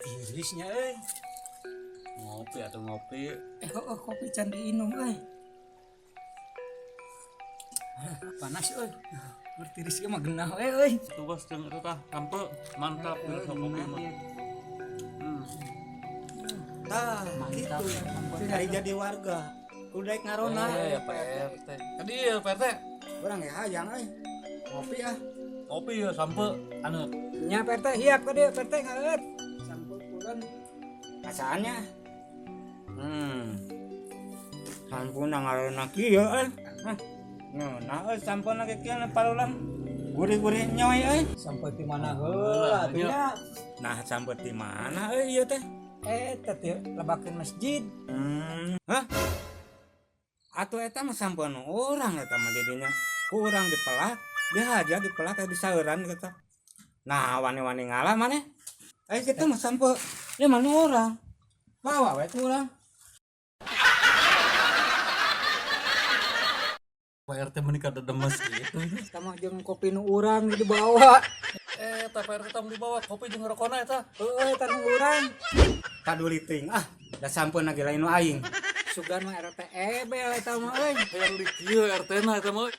Tirisnya euy. Ngopi atau ngopi. Oh, kopi can diinum euy. Panas euy. Bertiris ge mah genah we euy. Tuh bos jeung eta tah sampe mantap geus kopi mah. Tah, Mantap. gitu. Dari jadi warga. Kudu daek ngarona. Eh, Pak RT. Tadi ya Pak RT. Urang ge hayang euy. Ngopi ah. Ngopi ya sampe anu Nya Pak RT hiap ka dieu Pak RT ngaeut. Sampeu pulen. Asaannya. Sampuna ngarona kieu euy. Hah. Ngeunah euy sampuna ge kieu palulang. Gurih-gurih nyoy euy. Sampai di mana heula atuh nya. Nah, sampeu di mana euy ieu teh? Eta teh lebakeun masjid. Hah? Atuh eta mah sampeu nu urang eta mah didinya. Ku urang dipelak, dihaja dipelak teh disauran gitu. Nah, wani-wani ngalah maneh. Eh kita mah sampeu ieu mah nu urang. Bawa we ku urang. Pak RT menikah demes gitu. Eta mah jeung kopi nu urang dibawa. Eh, tah Pak RT tong dibawa kopi jeung rokona eta. Heueuh eta nu urang. Kaduli teuing ah, da sampeuna ge lain nu aing. Sugan mah RT ebel eta mah euy. Hayang di kieu RT na eta mah.